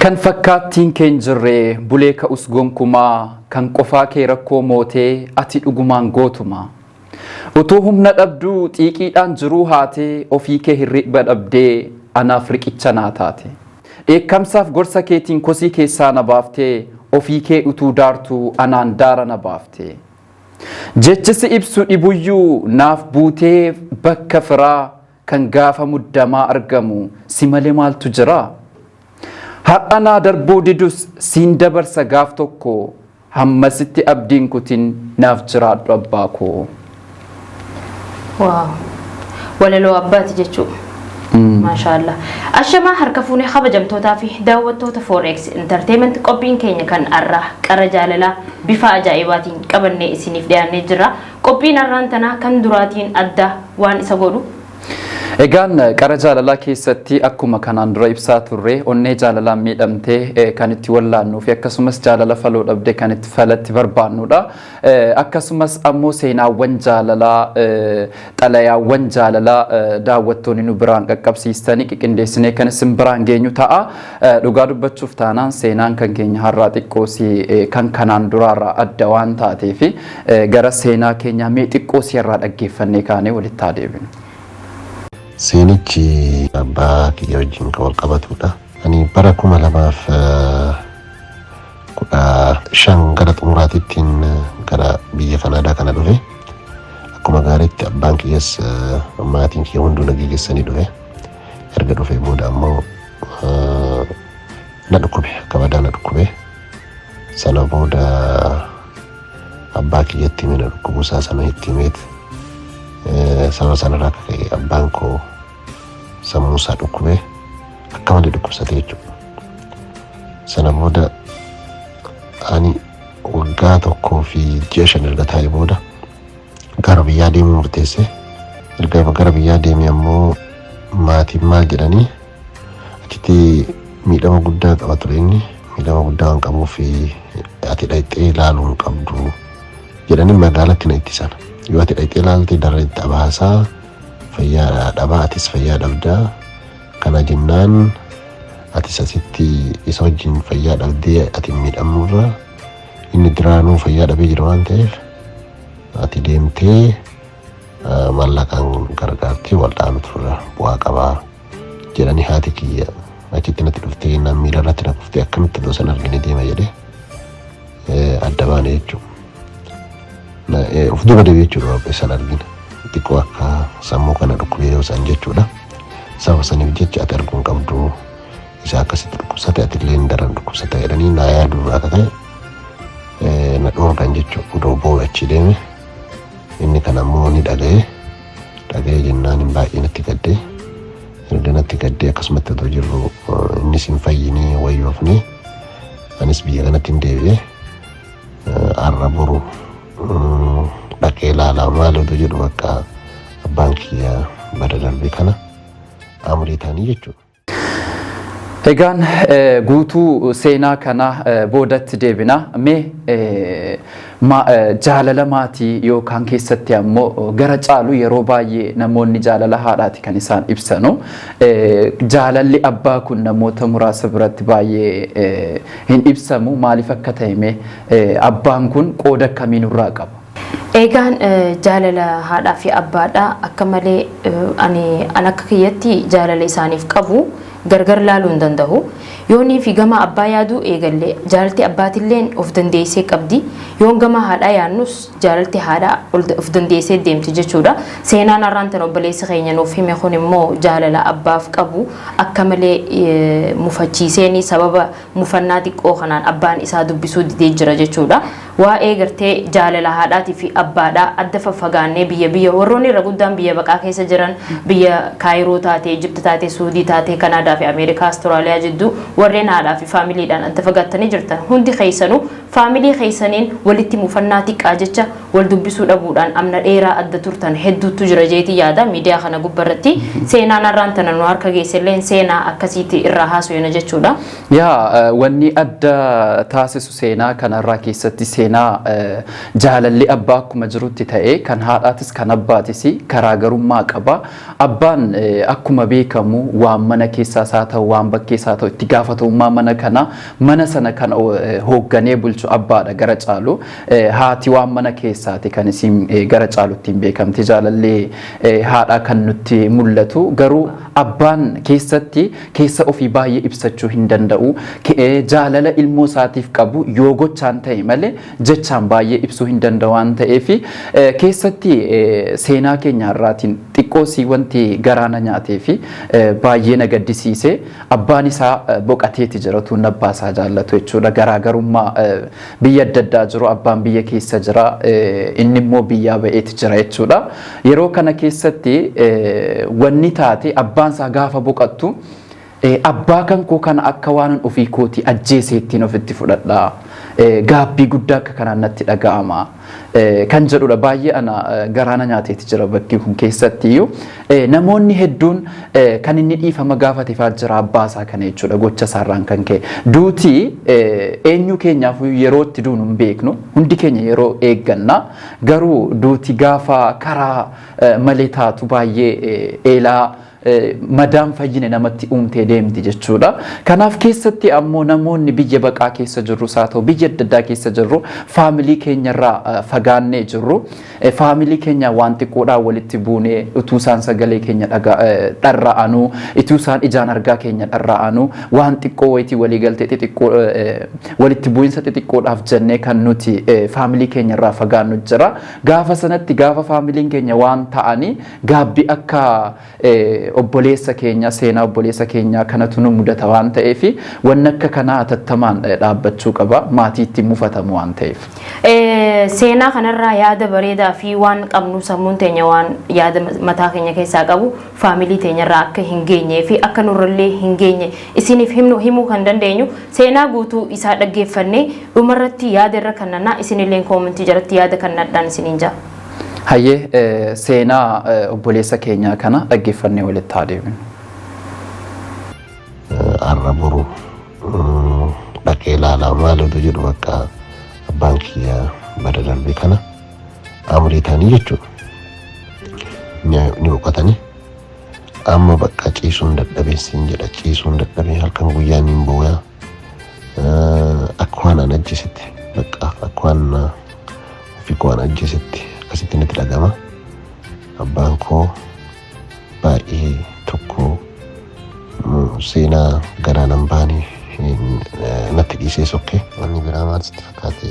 Kan fakkaattiin kee hin jirre bulee ka'us gonkumaa, kan qofaa kee rakkoo mootee ati dhugumaan gootuma. Utuu humna dhabduu xiiqiidhaan jiruu haatee, ofii kee hirriba dhabdee anaaf riqicha naa taate. Dheekkamsaaf gorsa keetiin kosii keessaa na baaftee, ofii kee utuu daartuu anaan daara na baafte. Jechi si ibsu dhibuyyuu naaf buutee bakka firaa, kan gaafa muddamaa argamu si malee maaltu jira? Har'a naa darbuu didus siin dabarsa gaaf tokko, hammasitti abdiin kutin naaf jiraadhu abbaa koo. Wow. Walaloo abbaati jechuu. Maashaallah. Ashamaa, harka fuunee kabajamtootaa fi daawwattoota 4X Entertainment, qophiin keenya kan har'aa qara jaalalaa bifa ajaa'ibaatiin qabannee isiniif dhiyaannee jirra. Qophiin har'aan tanaa kan duraatiin adda waan isa godhu Egaan qara jaalalaa keessatti akkuma kanaan dura ibsaa turre, onnee jaalalaan miidhamtee kan itti wallaannuu fi akkasumas jaalala faloo dhabdee kan itti falatti barbaannudha. Akkasumas ammoo seenaawwan jaalalaa, xalayaawwan jaalalaa daawwattoonni nu biraan qaqqabsiistanii qiqindeessinee kan isin biraan geenyu ta'a. Dhugaa dubbachuuf taanaan seenaan kan keenya har'aa xiqqoosii kan kanaan duraarraa adda waan taateef, gara seenaa keenyaa mee xiqqoosii irraa dhaggeeffannee kaanee walitti haa deebinu. Seenichi abbaa kiyya wajjin kan wal qabatudha. Ani bara 2015 gara xumuraatittiin gara biyya Kanaadaa kana dhufe. Akkuma gaariitti abbaan kiyyas maatiin kiyya hunduu na geessanii dhufe. Erga dhufee booda ammoo na dhukkube, akka badaa na dhukkube. Sana booda abbaa kiyyatti hime, na dhukkubuusaa sana itti himeet, saba sanarraa akka ka'e abbaan koo sammuu isaa dhukkube, akka malee dhukkubsate jechuudha. Sana booda ani waggaa 1 fi ji'a 5 erga taa'e booda gara biyyaa deemuu murteesse. Erga gara biyyaa deemee ammoo maatiin maal jedhanii, achitti miidhama guddaa qaba ture inni, miidhama guddaa waan qabuuf ati dhaqxee ilaaluu hin qabdu jedhanii magaalatti na ittisan. Yoo ati dhaqxee ilaalte darra itti abaasaa, fayyaa dhabaa, atis fayyaa dhabdaa. Kana jennaan atis asitti isa wajjin fayyaa dhabdee ati miidhamurra, inni duraanuu fayyaa dhabee jira waan ta'eef, ati deemtee maallaqaan gargaartee waldhaanutu irra bu'aa qabaa jedhanii, haati kiyya achitti natti dhuftee naan miila irratti na kuftee, akkamitti otoo san argine deema jedhee adda baane jechuudha. Of duuba deebi'ee jechuudha, san argine xiqqoo akka sammuu kana dhukkubee yoo san jechuudha. Sababa saniif jecha ati arguu hin qabdu, isa akkasitti dhukkubsate, ati illee daran dhukkubsata jedhanii naa yaaduu irraa akka ta'e na dhoorgan jechuudha. Odoo boo'ee achi deeme, inni kana ammoo ni dhaga'e. Dhaga'ee jennaan hin baay'ee natti gaddee. Erga natti gaddee akkasumatti otoo jirru innis hin fayyinee wayyoofne, anis biyya kanatti hin deebi'e. Har'a boru dhaqee ilaalaa maal otoo jedhu, bakka abbaan kiyya bara darbe kana amurii ta'anii jechuudha. Egaan guutuu seenaa kana boodatti deebina. Mee jaalala maatii yookaan keessatti ammoo gara caalu yeroo baay'ee namoonni jaalala haadhaati kan isaan ibsanu. Jaalalli abbaa kun namoota muraasa biratti baay'ee hin ibsamu. Maaliif akka ta'e, mee abbaan kun qooda akkamii nurraa qaba? Egaan jaalala haadhaa fi abbaadha akka malee ani an akka kiyyatti jaalala isaaniif qabu gargar laaluu hin danda'u. Yoonii fi gama abbaa yaaduu eegalle, jaalalti abbaatilleen of dandeessee qabdi. Yoon gama haadhaa yaadnus jaalalti haadhaa of dandeessee deemti jechuudha. Seenaan har'aan tan obboleessi keenya nuuf hime kun immoo jaalala abbaaf qabu akka malee mufachiiseeni, sababa mufannaa xiqqoo kanaan abbaan isaa dubbisuu didee jira jechuudha. Waa'ee gartee jaalala haadhaatii fi abbaadhaa adda faffagaannee biyya biyya warroonni irra guddaan biyya baqaa keessa jiran, biyya Kaayiroo taatee, Ijipti taatee, Suudii taatee, Kanaadaa fi Ameerikaa, Awustiraaliyaa jidduu warreen haadhaa fi faamiliidhaan adda fagaattanii jirtan, hundi keessanuu faamilii keessaniin walitti mufannaa xiqqaa jecha wal dubbisuu dhabuudhaan amna dheeraa adda turtan hedduutu jira jeetii yaada. Miidiyaa kana gubbarratti seenaan har'aan tana nu harka geesselleen seenaa akkasiitti irraa haasofna jechuudha. Yaa, wanni adda taasisu seenaa kanarraa keessatti seenaa Seenaa jaalalli abbaa akkuma jirutti ta'e kan haadhaatis kan abbaatis garaagarummaa qaba. Abbaan akkuma beekamu waan mana keessaas haa ta'u, waan bakkees haa ta'u, itti gaafatamummaa mana kana, mana sana kan hoogganee bulchu abbaadha gara caalu. Haati waan mana keessaati kan isin gara caalutti hin beekamti. Jaalalli haadhaa kan nutti mul'atu, garuu abbaan keessatti keessa ofii baay'ee ibsachuu hin danda'u. Jaalala ilmoo isaatiif qabu yoo gochaan ta'e malee jechaan baay'ee ibsuu hin danda'u waan ta'eef, keessatti seenaa keenya irraatiin xiqqoosii wanti garaana nyaatee fi baay'ee na gaddisiise, abbaan isaa boqateeti jira tuun abbaa isaa jaallatu jechuudha. Garaagarummaa biyya adda addaa jiru, abbaan biyya keessa jira, inni immoo biyyaa ba'eeti jira jechuudha. Yeroo kana keessatti wanni taate, abbaan isaa gaafa boqattu, abbaa kan koo kana akka waan ofii kooti ajjeeseettiin ofitti fudhadha. Gaabbii guddaa akka kanaan natti dhaga'ama. Kan jedhudha, baay'ee ana garaana nyaateeti jira bakki kun keessatti iyyuu. Namoonni hedduun kan inni dhiifama gaafate fa'aa jira abbaa isaa kana jechuudha, gocha isaarraan kan ka'e. Duuti eenyu keenyaaf yeroo itti duunu hin beeknu, hundi keenya yeroo eegganna, garuu duuti gaafa karaa malee taatu baay'ee eelaa madaan fayyine namatti uumtee deemti jechuudha. Kanaaf keessatti ammoo namoonni biyya baqaa keessa jirru haa ta'u, biyya adda addaa keessa jirru, faamilii keenyarraa fagaannee jirru, faamilii keenya waan xiqqoodhaan walitti buunee, utuu isaan sagalee keenya dharra'anuu, utuu isaan ijaan argaa keenya dharra'anuu, waan xiqqoo wayitii waliigaltee xixiqqoo, walitti bu'iinsa xixiqqoodhaaf jennee kan nuti faamilii keenyarraa fagaannu jira. Gaafa sanatti, gaafa faamiliin keenya waan ta'anii, gaabbii akka obboleessa keenya, seenaa obboleessa keenyaa kanatu nu mudata waan ta'eef, wanni akka kanaa hatattamaan dhaabbachuu qaba, maatiitti mufatamu waan ta'eef. Seenaa kanarraa yaada bareedaa fi waan qabnu, sammuun teenya waan yaada mataa keenya keessaa qabu faamilii teenyarraa akka hin geenyee fi akka nurrallee hin geenye isiniif himnu himuu kan dandeenyu seenaa guutuu isaa dhaggeeffannee dhumarratti yaada irra kannannaa, isinillee koomentii jalatti yaada kannadhaan isiniin jaa. Hayyee, seenaa obboleessa keenyaa kana dhaggeeffannee walitti haa deebinu. Har'a boru dhaqee ilaalaa maal oduu jedhu, bakka abbaan kiyya bara darbe kana amurii ta'anii jechuudha. Ni boqotanii amma bakka ciisuun dadhabee siin jedha, ciisuun dadhabee halkan guyyaa niin booyaa, akka waan an ajjeesetti, bakka akka waan ofii koo an ajjeesetti akkasitti natti dhagama. Abbaan koo baay'ee tokko seenaa garaa nan baane natti dhiisee sokke. Wanni biraa maal sitti fakkaate?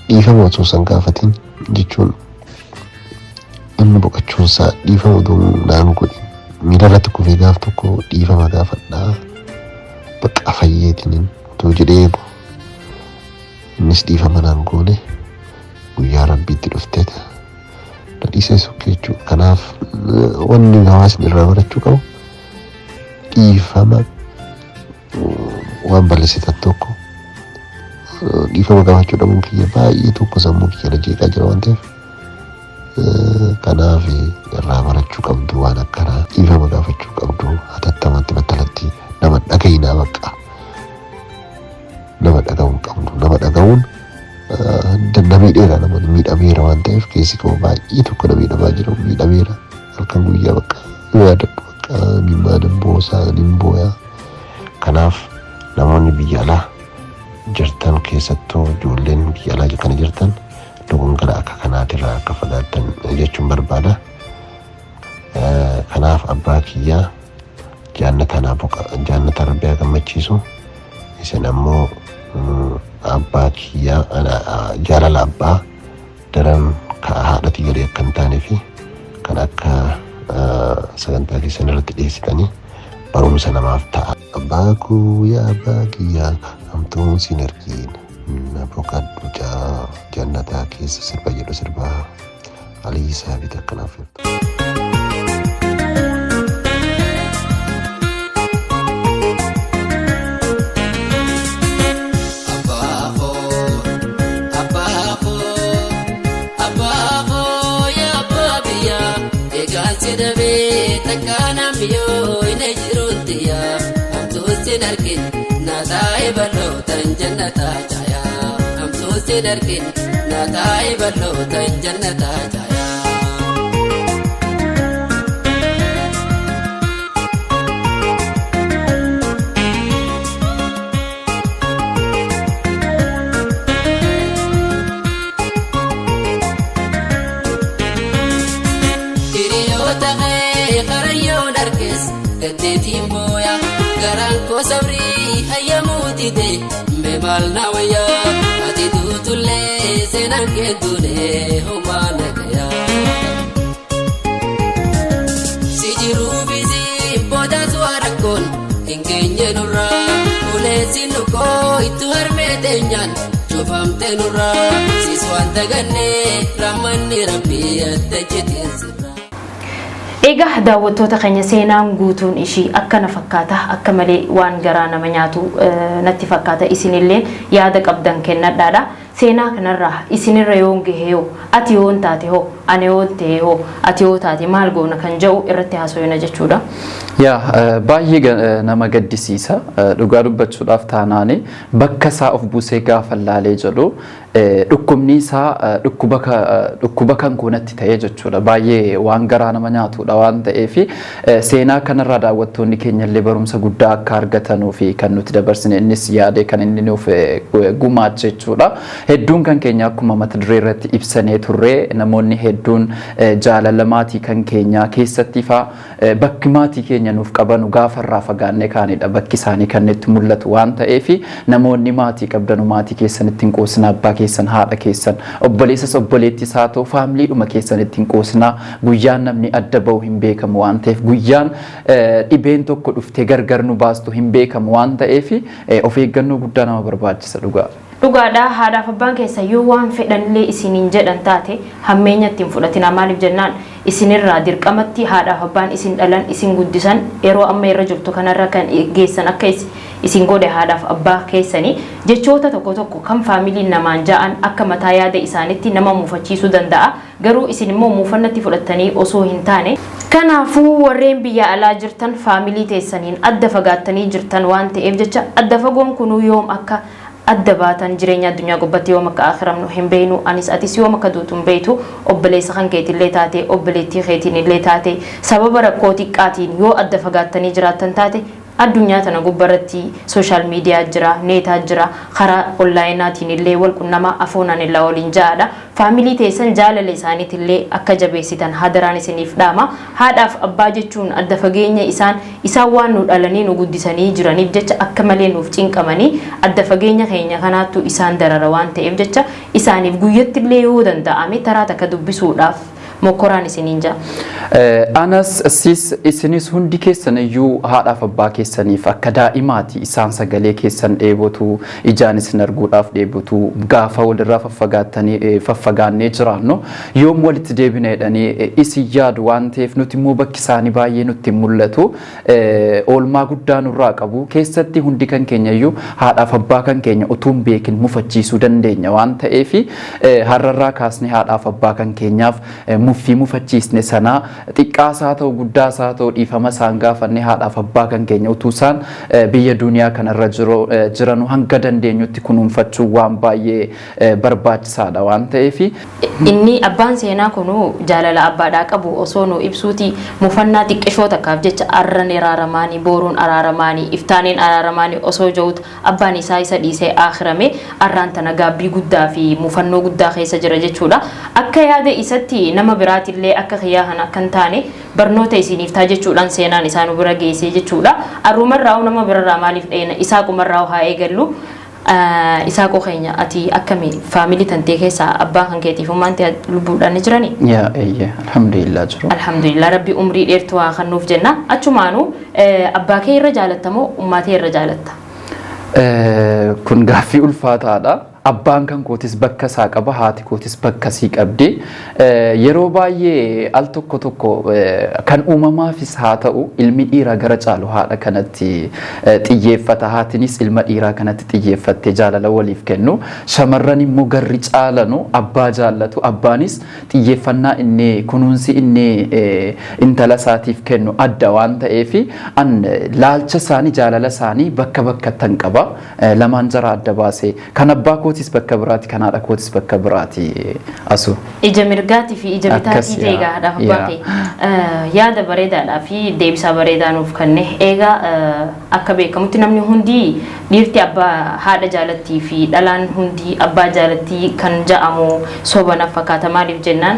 Dhiifama osoo san gaafatin jechuun, inni boqochuunsaa dhiifama oduu naan godhin miila irratti kufee gaaf tokko dhiifama gaafadhaa bakka fayyeetiniin otoo jedhee eegu, innis dhiifama naan goone, guyyaa rabbiitti dhufteeta na dhiisee sokke jechuudha. Kanaaf wanni hawaasni irraa barachuu qabu, dhiifama waan balleessitan tokko dhiifama gaafachuu dhabuun kiyya baay'ee tokko sammuu kiyya na jeeqaa jira waan ta'eef, kanaaf irraa barachuu qabdu, waan akkanaa dhiifama gaafachuu qabdu hatattamatti battalatti. Nama dhagayinaa, bakka nama dhaga'uun qabdu, nama dhaga'uun na miidheera, nama miidhameera waan ta'eef, keessi koo baay'ee tokko na miidhamaa jira, miidhameera. Halkan guyyaa bakka yoo yaadadhu bakka mimmaan boosaa nin booyaa. Kanaaf namoonni biyya alaa jirtan, keessattuu ijoolleen biyya alaa kana jirtan, dogongora akka kanaatirraa akka fagaattan jechuun barbaada. Kanaaf abbaa kiyyaa jaannata rabbi haa gammachiisu. Isin ammoo abbaa kiyyaa jaalala abbaa daran ka haadhatii gadi akka hin taanee fi kan akka sagantaa keessan irratti dhiyeessitanii barumsa namaaf ta'a. Abbaa koo, yaa abbaa kiyyaa, hamtuun sin argin, na boqadhu jannataa keessa, sirba jedhu sirba Alii Saabit akkanaaf jirtu. Sin argin na taa'e bal'ootan jannataa caayaa, hamtuu sin argin na taa'i bal'oota jannataa jaayaa. Hiriyoota kee karayyoon arges gaddeetiin booya garaan koo sabrii hayyamuu dide mee maal na wayyaa ati duutullee seenaan kee duunee homaa nagayaa. Si jiruu bizi boodaatu rakkoon hin geenye nurraa uleessi nukoo ittu harmee teenyaan cufamte nurraa siis waan dagannee rahmanni rabbii adda jetiin sirraa. Egaa daawwattoota keenya, seenaan guutuun ishii akkana fakkaata. Akka malee waan garaa nama nyaatu natti fakkaata. Isinillee yaada qabdan kennadhaadha. Seenaa kanarraa isinirra yoon gahe hoo, ati yoon taate hoo, ani yoon ta'e hoo, ati yoo taate maal goona kan jedhu irratti haasofna jechuudha. Yaa, baay'ee nama gaddisiisa. Dhugaa dubbachuudhaaf taanaani bakka isaa of buusee gaafa laalee jedhu dhukkubni isaa dhukkuba kan koonatti ta'ee jechuudha. Baay'ee waan garaa nama nyaatudha waan ta'eef, seenaa kanarraa daawwattoonni keenya illee barumsa guddaa akka argatanuu fi kan nuti dabarsine innis yaadee kan inni nuuf gumaache jechuudha. Hedduun kan keenya akkuma mata duree irratti ibsanee turre, namoonni hedduun jaalala maatii kan keenya keessatti faa bakki maatii keenya nuuf qabanu gaafa irraa fagaannee kaanidha bakki isaanii kan itti mul'atu waan ta'eef, namoonni maatii qabdanu maatii keessan ittiin qoosina, abbaa keessan, haadha keessan, obboleessas obboleettis haa ta'u, faamiliidhuma keessan ittiin qoosinaa. Guyyaan namni adda bahu hin beekamu waan ta'eef, guyyaan dhibeen tokko dhuftee gargar nu baastu hin beekamu waan ta'eef, of eeggannoo guddaa nama barbaachisa dhugaa. Dhugaadha, haadhaaf abbaan keessa yoo waan fedhanillee isiniin jedhan taate hammeenya ittiin fudhatina. Maaliif jennaan, isinirraa dirqamatti haadhaaf abbaan isin dhalan, isin guddisan, yeroo amma irra jirtu kanarra kan geessan akka isin godhe haadhaaf abbaa keessanii. Jechoota tokko tokko kan faamiliin namaan ja'an akka mataa yaada isaanitti nama muufachiisuu danda'a. Garuu isin immoo muufannatti fudhattanii osoo hin taane, kanaafuu warreen biyya alaa jirtan, faamilii teessaniin adda fagaattanii jirtan waan ta'eef jecha, adda fagoon kunuu yoom akka adda baatan, jireenya addunyaa gubbatti yoom akka akhiramnu hin beeknu. Anis atis yoom akka duutu hin beektu. Obboleessa kan keetillee taate, obboleettii keetiin illee taate, sababa rakkoo xiqqaatiin yoo adda fagaattanii jiraattan taate, addunyaa tana gubbarratti social media jira, neetaa jira, karaa onlaayinaatiin illee wal qunnamaa, afoonaan illee waliin ja'aadha. Faamilii teessan jaalala isaaniitillee akka jabeessitan hadaraan isiniif dhaama. Haadhaaf abbaa jechuun adda fageenya isaan waan nu dhalanii nu guddisanii jiraniif jecha akka malee nuuf cinqamanii, adda fageenya keenya kanaattu isaan darara waan ta'eef jecha, isaaniif guyyattillee yoo danda'ame taraa takka dubbisuudhaaf mokkoraan isiniin jaa. Anas sis isinis hundi keessan iyyuu haadhaaf abbaa keessaniif akka daa'imaati. Isaan sagalee keessan dheebotu, ijaan isin arguudhaaf dheebotu. Gaafa walirraa faffagaattanii faffagaannee jiraannu yoom walitti deebina jedhanii isin yaadu waan ta'eef, nuti immoo bakki isaanii baay'ee nutti hin mul'atu. Oolmaa guddaa nurraa qabu. Keessatti hundi kan keenya iyyuu haadhaaf abbaa kan keenya utuu hin beekin mufachiisuu dandeenya waan ta'eef, har'arraa kaasnee haadhaaf abbaa kan keenyaaf muffii mufachiisne sana xiqqaasaa ta'u guddaas haa ta'u dhiifama isaan gaafanne, haadhaaf abbaa kan keenya utuu isaan biyya duniyaa kanarra jiranu hanga dandeenyutti kunuunfachuu waan baay'ee barbaachisaadha waan ta'eef. Inni abbaan seenaa kunu jaalala abbaadhaa qabu osoo nu ibsuuti mufannaa xiqqishoo takkaaf jecha arran araaramaanii, booruun araaramaanii, iftaaniin araaramaanii osoo jiruutu abbaan isaa isa dhiisee aakhirame. Arraan tana gaabbii guddaa fi mufannoo guddaa keessa jira jechuudha. Akka yaada isatti nama biraatillee akka kiyyaa kana akka hin taane barnoota isiniif ta'a jechuudhaan seenaan isaa nu bira geessee jechuudha. Arrumarraa nama birarraa maaliif dheena, Isaaqumarraa haa eegallu. Isaaqoo keenya, ati akkami, faamilii tantee keessaa abbaan kan keetiif ummaan ta'e lubbuudhaan ni jiranii? Yaa, eeyyee, alhamdulillah, jiru. Alhamdulillah, rabbi umrii dheertuu haa kennuuf jenna. Achumaanuu abbaa kee irra jaalatta moo ummaa tee irra jaalatta? Kun gaaffii ulfaataadha. Abbaan kan kootis bakka isaa qaba, haati kootis bakka isii qabdi. Yeroo baay'ee al tokko tokko kan uumamaafis haa ta'u, ilmi dhiiraa gara caalu haadha kanatti xiyyeeffata. Haatinis ilma dhiiraa kanatti xiyyeeffattee jaalala waliif kennu. Shamarran immoo garri caalanu abbaa jaallatu. Abbaanis xiyyeeffannaa inni kunuunsi inni intala isaatiif kennu adda waan ta'eef, an laalcha isaanii, jaalala isaanii bakka bakkattan qaba. Lamaan jara adda baasee kan abbaa kootii kootis bakka biraati, kan haadha kootis bakka biraati asu. Ija mirgaatii fi ija bitaatii Akkas, yaa. Eegaa haadhaaf abbaa Yaa. kee. Yaada bareedaadhaa fi deebisaa bareedaa nuuf kenne. Eegaa akka beekamutti namni hundi dhiirti abbaa haadha jaalattii fi dhalaan hundi abbaa jaalattii kan ja'amu soba na fakkaata. Maaliif jennaan,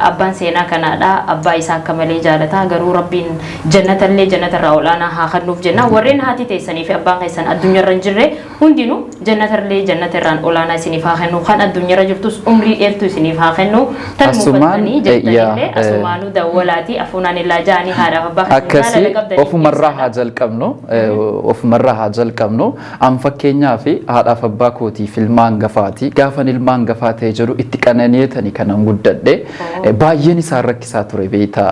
abbaan seenaa kanaadha abbaa isaa akka malee jaalata. Garuu Rabbiin jannatallee jannatarraa olaanaa haa kennuuf jenna. Warreen haati teessanii fi abbaan keessan addunyaarra hin jirre hundinuu jannatarlee jannatarraan olaanaa isiniif haa kennu. Kan addunyaarra jirtus umrii dheertuu isiniif haa kennu. Tan Asumaan, mufattanii jettanillee asumaanuu dawwalaati afuunaan illaa ja'anii haadhaaf abbaa keessan Akkasii jaalala qabdanii ofumarraa ibsadha. haa jalqabnu, ofumarraa haa jalqabnu. An fakkeenyaa fi haadhaaf abbaa kootiif ilma hangafaati. Gaafan ilma hangafaa ta'e jedhu itti qanani'eetani kanan guddadhe. Baay'een isaan rakkisaa ture beektaa.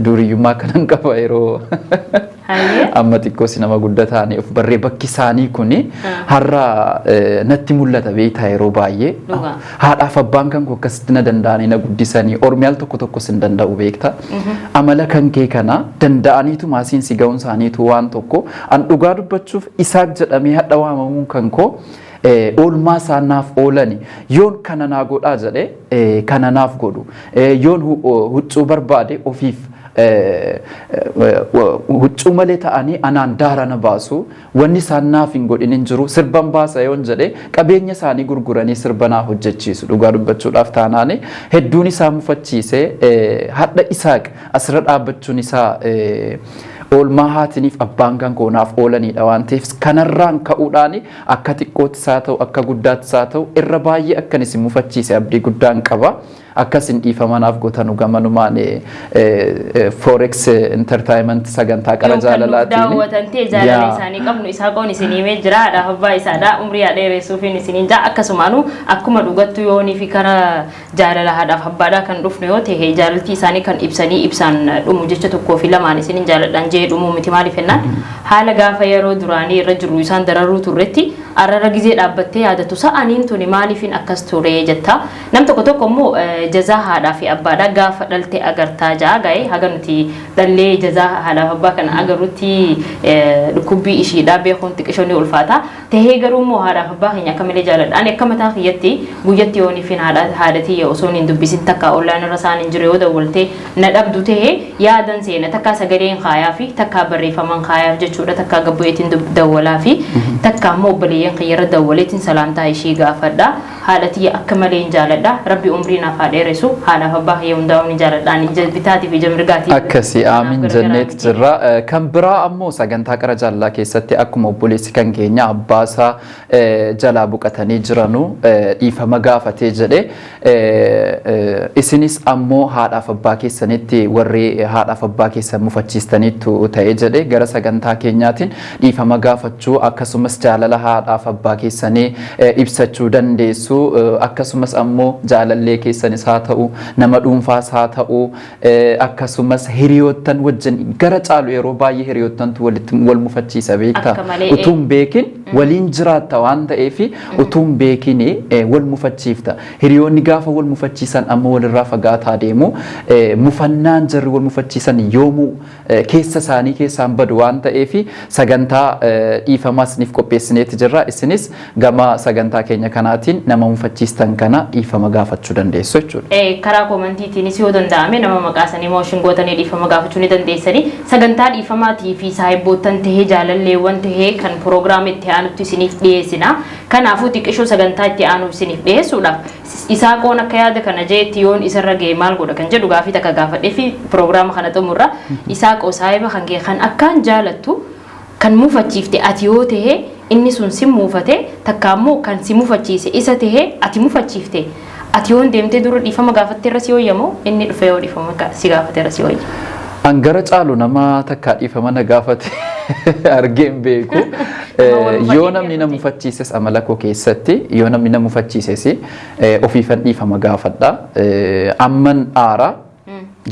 Duriyyummaa kanan qaba yeroo amma xiqqoos nama guddaa ta'anii of barree bakki isaanii kuni har'a natti mul'ata beektaa yeroo baay'ee. Dhugaa. Haadhaaf abbaan kan koo akkasitti na danda'anii na guddisanii, ormi al tokko tokkos hin danda'u beekta. Amala kan kee kana danda'aniitu maasiin si ga'uun isaaniitu waan tokko. An dhugaa dubbachuuf Isaaq jedhamee hadha waamamuun kan koo oolmaa isaan naaf oolani. Yoon kana naa godhaa jedhe kana naaf godhu. Yoon huccuu barbaade ofiif huccuu malee ta'anii anaan daara na baasu. Wanni isaan naaf hin godhin hin jiru. Sirban baasa yoon jedhe qabeenya isaanii gurguranii sirba naa hojjechiisu. Dhugaa dubbachuudhaaf taanaani hedduun isaa mufachiise. Hadha Isaaq asirra dhaabbachuun isaa oolmaa haatiniif abbaan kan koo naaf oolanidha waan ta'eef, kanarraan ka'uudhaan akka xiqqoottis haa ta'u, akka guddaattis haa ta'u, irra baay'ee akkan isin mufachiise abdii guddaan qaba. Akkasin dhiifama naaf gotanu gamanumaan Forex Entertainment sagantaa qara Yoo kan nuuf jaalalaatiin. Daawwatan ta'e jaalala isaanii qabnu isaa qoon isin himee jira. Haadhaaf abbaa isaadha umrii haa dheeressuufiin isiniin jaa. Akkasumaanuu akkuma dhugattu yoonii fi kara jaalala haadhaaf abbaadhaa kan dhufnu yoo ta'e, jaalaltii isaanii kan ibsanii ibsaan dhumu jecha tokkoo fi lamaan isinin jaaladhaan jee dhumuu miti. Maaliif jennaan, haala gaafa yeroo duraanii irra jiru isaan dararuu turretti arrara gizee dhaabbattee yaadatu sa'aniin tuni maaliifin akkas ture jetta. Nam tokko tokko immoo jazaa haadhaa fi abbaadhaa gaafa dhalte agartaa ja'a. Gaa'ee haga nuti dhallee jazaa haadhaaf abbaa kana agarrutti dhukkubbii ishiidhaa beekuun xiqqishoo ni ulfaata. Tahee garuu immoo haadhaaf abbaa keenya akka malee jaaladha. Ani akka mataa kiyyatti guyyatti yooniifin haadha tiyya osoo hin dubbisin takka ollaan irra isaan hin jiru yoo dawwaltee na dhabdu tahee yaadan seena. Takkaa sagaleen kaayaa fi takkaa barreeffaman kaayaaf jechuudha. Takkaa gabbu'eetiin dawwalaa fi takkaa immoo obboleeyyan kiyyarra dawwaleetiin salaamtaa ishii gaafadha. Haadha tiyya akka malee hin jaaladha. Rabbi umrii naaf haa dheeressu. Haadhaaf abbaa kiyya hundaa'uu ni jaaladha. Ani ija bitaatii fi ija mirgaatii. Akkasii, aamin jenneet jirra. Kan biraa ammoo sagantaa qara jaalalaa keessatti akkuma obboleessi kan keenya abbaasaa jalaa buqatanii jiranu dhiifama gaafatee jedhe, isinis ammoo haadhaaf abbaa keessanitti warri haadhaaf abbaa keessan mufachiistaniittu ta'e jedhe gara sagantaa keenyaatiin dhiifama gaafachuu, akkasumas jaalala haadhaaf abbaa keessanii ibsachuu dandeessu. Akkasumas ammoo jaalallee keessanis haa ta'u, nama dhuunfaas haa ta'u, akkasumas hiriyoottan wajjin gara caalu yeroo baay'ee hiriyoottantu walitti wal mufachiisa beektaa. Akka malee, utuu hin beekin waliin jiraatta waan ta'eef utuu hin beekin wal mufachiifta. Hiriyoonni gaafa wal mufachiisan ammoo walirraa fagaataa deemu. Mufannaan jarri wal mufachiisan yoomuu keessa isaanii keessaan badu waan ta'eef sagantaa dhiifamaa isiniif qopheessineeti jirra. Isinis gama sagantaa keenya kanaatiin nama mufachiistan kana dhiifama gaafachuu dandeessu jechuudha. Karaa commentiitiinis yoo danda'ame nama maqaa isaanii mention gootanii dhiifama gaafachuu ni dandeessanii. Sagantaa dhiifamaatii fi saahibboottan tahee jaalalleewwan tahee kan piroogiraama itti aanutti isiniif dhiyeessina. Kanaafuu xiqqishoo sagantaa itti aanuuf isiniif dhiyeessuudhaaf isaa qoon akka yaada kana jeetti yoon isarra ga'e maal godha kan jedhu gaafii takka gaafadhee fi piroogiraama kana xumurra. Isaa qoo saahiba kan kee kan akkaan jaalattu kan mufachiifte ati yoo tahe, inni sun si muufate, takka ammoo kan si mufachiise isa tahe ati mufachiifte, ati yoon deemtee dura dhiifama gaafatte irra si wayyamoo inni dhufe yoo dhiifama si gaafate irra si wayya? An gara caalu nama takkaa dhiifama na gaafate argee hin beeku. Yoo namni na mufachiises, amala koo keessatti yoo namni na mufachiises ofiifan dhiifama gaafadha. Amman aara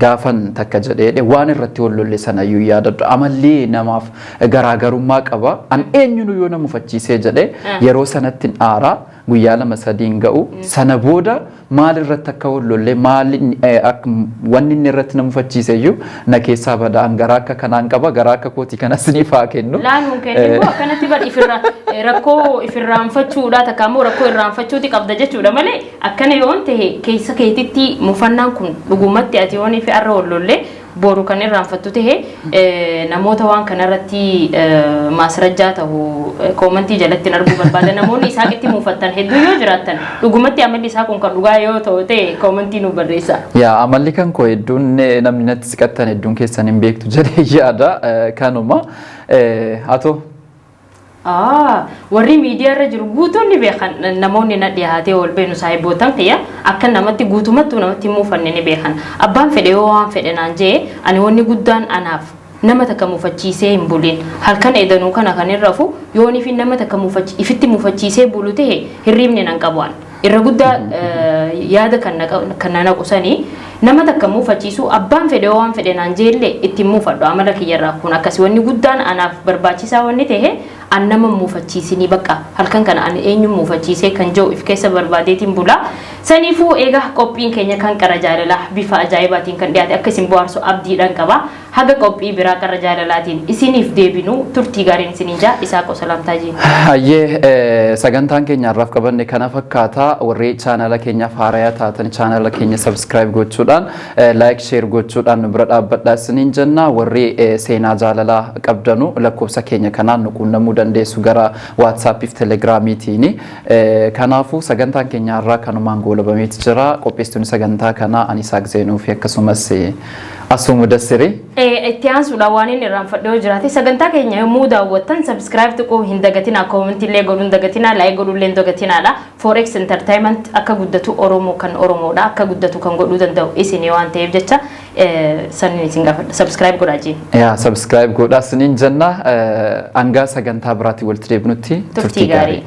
gaafan takka jedhee waan irratti wal lolle sanayyuu yaadadhu. Amalli namaaf garaagarummaa qaba. An eenyunu yoo na mufachiisee jedhee yeroo sanatti aara. Guyyaa 2 3n ga'u. Sana booda maal irratti akka wal lollee, maal wanni inni irratti na mufachiise iyyuu na keessaa bada. An garaa akka kanaan qaba, garaa akka kootii kanas ni faa kennu. Laaluun kennu akkanatti bar ifirra rakkoo ifirraanfachuudha, takka immoo rakkoo irraanfachuuti qabda jechuudha malee, akkana yoon ta'e keessa keetitti mufannaan kun dhugumatti ati yoon fi arra wal lollee boru kan irraanfattu ta'e, namoota waan kanarratti maasrajjaa ta'u koomantii jalatti arguu barbaada. Namoonni Isaaqitti muufattan hedduu yoo jiraattan, dhugumatti amalli isaa kun kan dhugaa yoo ta'u ta'e, koomantii nu barreessa. Yaa, amalli kan koo hedduun namni natti siqattan hedduun keessan hin beektu jedhee yaada kanuma haa ta'u. Warri miidiyaa irra jiru guutuun ni beekan. Namoonni na dhiyaatee wal beenu, saahiboottan kiyya, akka namatti guutumattuu namatti hin muufanne ni beekan. Abbaan fedhe yoo waan fedhe naan jee, ani wanni guddaan anaaf nama takka muufachiisee hin bulin. Halkan edanuu kana kan hin rafu yoonii fi nama takka ifitti muufachiisee bulu ta'e hirriibni nan qabu. An irra guddaa yaada kan na naqu sanii nama takka muufachiisu. Abbaan fedhe yoo waan fedhe naan jeellee ittiin muufadhu, amala kiyyarraa kun akkasi. Wanni guddaan anaaf barbaachisaa wanni ta'e an nama muufachiisinii bakka halkan kana an eenyu muufachiisee kan jiru if keessa barbaadeetiin bula. Saniifuu egaa qophiin keenya kan Qara Jaalalaa bifa ajaa'ibaatiin kan dhiyaate akka isin bohaarsu abdiidhaan qaba. Haga qophii biraa Qara Jaalalaatiin isiniif deebinu turtii gaariin isiniin jaa. Isaaqoo, salaamtaa jiin. Hayyee, sagantaan keenya har'aaf qabanne kana fakkaata. Warri chaanala keenyaaf haarayaa taatan chaanala keenya subscribe gochuudhaan, like, share gochuudhaan nu bira dhaabbadhaa isiniin jenna. Warri seenaa jaalalaa qabdanu lakkoofsa keenya kanaan nu quunnamuu dandeessu gara WhatsAppiif Telegramiitiin. Kanaafuu sagantaan keenya har'aa kanumaan goolabameeti jira. Qopheessitoonni sagantaa kanaa ani Isaaq Zeenuu fi akkasumas Asuu Mudassirii. Itti aansuudhaan waan inni irraanfadhe yoo jiraate, sagantaa keenya yommuu daawwattan subscribe tuquu hin dagatinaa, koomentii illee godhuu hin dagatinaa, like godhuu illee hin dagatinaadha. Forex Entertainment akka guddatu, Oromoo kan Oromoodha, akka guddatu kan godhuu danda'u isinii waan ta'eef jecha sanin isin gaafadha, subscribe godhaa jiin. Yaa, subscribe godhaa isiniin jenna. Hangaa sagantaa biraatiin walitti deebinutti turtii gaarii.